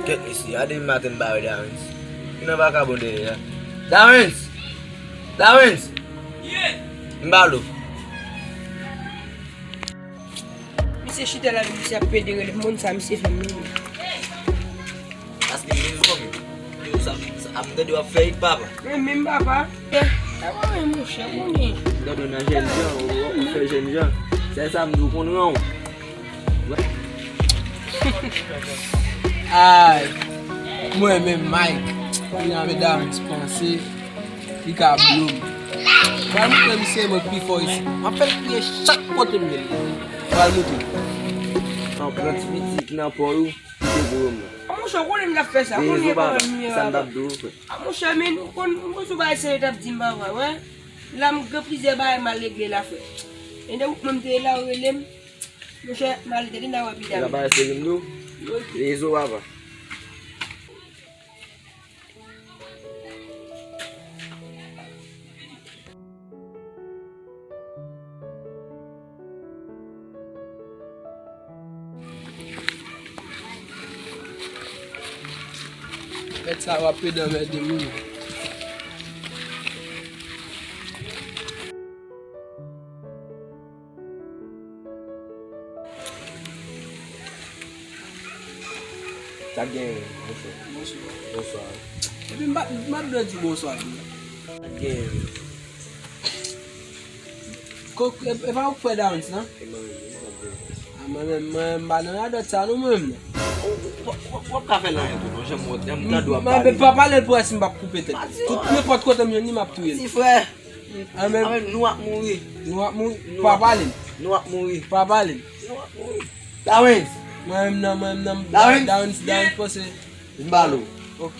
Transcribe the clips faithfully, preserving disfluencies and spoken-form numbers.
Tèt mesye, a demen maten m pa wè Darens. Li nan vakabon dèyè a. Darens! Darens! M ba l ou. Misye chita la, misye ap pede rele moun sa, misye fè m rele. Paske m bezwen men. Yo, sa, sa, ap tande w ap fè it, papa. Men, men, papa. Eh, sa pa mwen, monchè, konnen. Gade w nan jènjan, w, w, w fè jènjan. Se sa m di w konn ran w. Ay, mwen menm, Mike, kounye a medam ti panse li ka blo m. Pral montre misye mwen pi fò isit. M ap fè l kriye chak kote m ye. Pral montre. An pran ti pitit nan pòl ou, kite pou yo mwen. A monchè, w konnen m t ap fè sa. Kounye a pwoblèm li ye, sa m t ap di w, frè. A monchè, men, ou konn, ou konn sou bagay serye t ap di m, papa, wè. La, m gen plizyè bagay m al regle la, frè. E de wout mwen m te ye la, ou rele m. Monchè, m al tande n a wè pita. Sa pa espere m tou. Ok. Rezo papa. Mèt sa w ap pede anmède moun. Sa k genyen, monchè? Bonswa. Bonswa. Epi m pa, m pa t dwe di bonswa tou. Sa k genyen? Ko-, e, e pa ou k frè Darens lan? E mwen menm, e mwen k frè Darens. A, mwen menm, mwen, m pa nan radòt sa non, mwen menm non. Ou, ou, ou, ou, ou p ap ka fè l anyen tou non, jan m wè, jan m tande w ap pale. M, m, pa pale l pou wè si m p ap koupe tèt li. Tout nenpòt kote m jwenn li, m ap touye l. Ti frè. Anben, anben, nou ap mouri. Nou ap mouri. Nou ap, pa pale m. Nou ap mouri. Pa pale m. Nou ap mouri. Darens. Mwen menm nan, mwen menm nan. Darens. Darens, Darens panse. Vin ba l ou. Ok.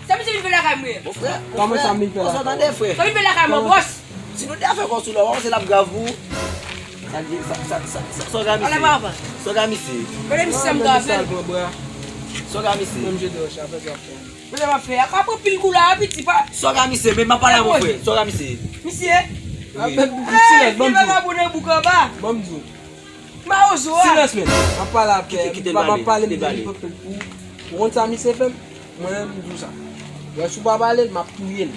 Sa misye vin fè lakay mwen? Mon frè, mon frè. Kòman sa m vin fè lakay ou? Sa w tande, frè? Sa w vin fè lakay mwen, bòs? Si nou te fè kò sou lò, se l ap grav pou ou. Sa, sa, sa, sa, sa, sa w ka misye? Sa w ka misye? Gade misye sa m ka fè l. Sa w ka misye? Mwen m jete wòch la, fè sa w ap fè. Mwen sa m ap fè a, ka pran pil kou la, piti pa. Sa w ka misye, men m ap pale a mon frè. Sa w ka misye? Misye? Wi. Silans, ban m di w. Vagabon nan bouk anba. Ban m di w. Mawozo a. Silans, men. M ap pale avè, m ap pale, m di li pèp pou ou. Ou konn sa misye fè m? Mwen menm, m di w sa. Wè, si w pa pale l, m ap touye l.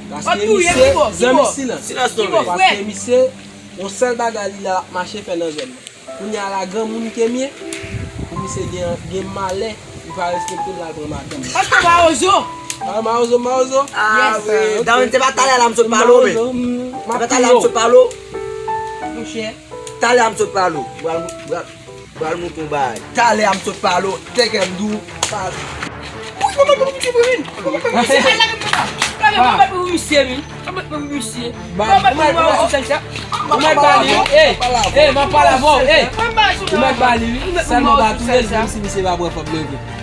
Paske misye, zanmi, silans. Silans non, men. Paske misye, yon sèl bagay li la, l ap mache fè nan zòn nan. Kounye a la, granmoun ke m ye, pou misye gen, gen malè, li pa respekte m, l al pran madanm. Paske mawozo. A, mawozo, mawozo. A, wi. Darens, se pa talè la m sot pale w, men. Se pa talè la m sot pale w. Monchè. Talè a m sot pale w. Pral, pral, pral montre w bagay. Talè a m sot pale w. Tèkè m di w. Pale. Wi, mwen mèt pou misye vre, men. Misye, al lage m papa. Lage m mèt pou misye, men. Mwen mèt pou misye. Mwen mèt pou misye. Ou mèt ba li, wi. Ey, ey, m ap pale avè w, ey. Ou mèt ba li, wi. Sèlman pa touye l, menm si misye pa pran fòm nan vre.